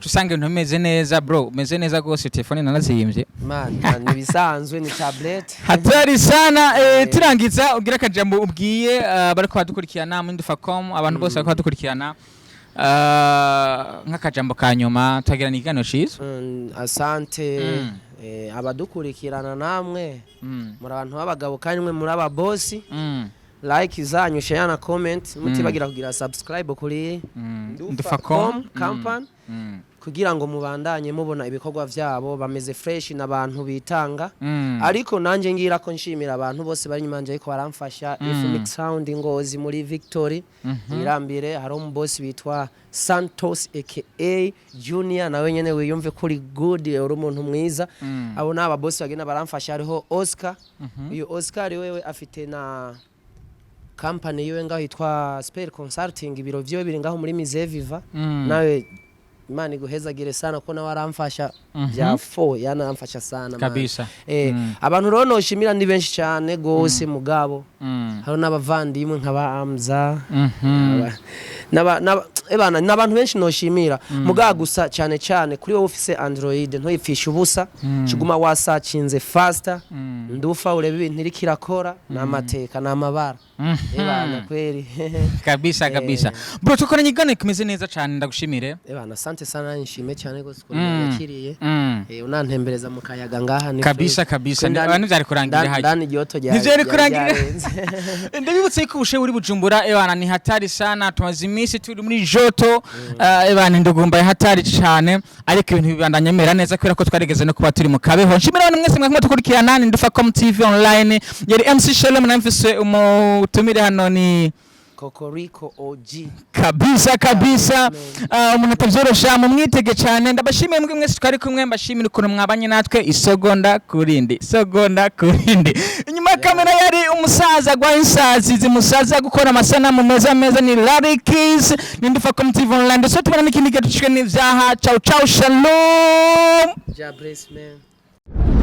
usanga ibintu bimeze neza, bro, umeze neza gose. Telefone narazihimbye. Man, ni bisanzwe, ni tablet. Hatari sana. Turangiza, ugira akajambo ubwiye bariko badukurikirana muri Ndufacom, abantu bose bariko badukurikirana, nk'akajambo ka nyuma twagira ikiganiro ciza. Asante. Abadukurikirana namwe muri abantu b'abagabo kandi mwe muri ababosi. Like zanyu, share na comment, mutibagira kugira subscribe kuri Ndufacom Ndufacom company kugira ngo mubandanye mubona ibikorwa vyabo. Bameze fresh n'abantu bitanga. Ariko nanjye ngira ko nshimira abantu bose bari inyuma yanje ariko baramfasha. If Mix Sound Ngozi muri Victory irambire, hari umubosi bitwa Santos aka Junior, nawe nyene wiyumve kuri good, uri umuntu mwiza. Abo ni ababosi bagenda baramfasha. Hariho Oscar, uyu Oscar wewe afite na company yiwe ngaho yitwa Spell Consulting, ibiro vyiwe biri ngaho muri Miseviva. Nawe Imana iguhezagire sana ko nawe aramfasha bya fo, yanamfasha sana, man. Kabisa. Abantu rero noshimira ni benshi cyane gose, mugabo hariho n'abavandimwe nk'aba Amza, ebana n'abantu benshi noshimira. Mugabo gusa cyane cyane kuri wowe ufise Android, ntuyipfishe ubusa, kiguma wasacinze faster. Ndufa, urebe ibintu iriko irakora, n'amateka n'amabara. Ebana, kweri. Kabisa kabisa, bro, tukoranye ikiganiro kimeze neza cyane, ndagushimire. Ebana, asante sana, nshime cyane gose ukuntu yakiriye. Unantembereza mu kayaga ngaha ni Kabisa, fresh. kabisa. Kwe Abantu ntivyari kurangira hajya. ndani igihoto Ntivyari kurangira. ryarenze. Ndabibutse yuko ubushuhe buri Bujumbura, ebana, ni hatari sana. Tumaze iminsi turi muri joto, ebana, ndugumba hatari cyane, ariko ibintu bibandanya bimera neza kubera ko twarigeze no kuba turi mu kabeho. Nshimira abantu mwese mwakumwe dukurikirana, ni Ndufacom TV Online, yari MC Shalom, namfise umutumire hano ni Kokoriko OG. Kabisa kabisa. Umuntu atavyorosha, mumwitege cyane. Ndabashimiye mwebwe mwese twari kumwe, mbashimira ukuntu mwabanye natwe isegonda kurindi, isegonda kurindi. Inyuma ya kamera yari umusaza gwa insazi zimusaza gukora amasanamu meza meza, ni Larry Keys. Ni Ndufacom TV Online, ndetse tubona n'ikindi gihe ducishwe n'ivyaha. Ciao ciao, shalom. Ja bless, man.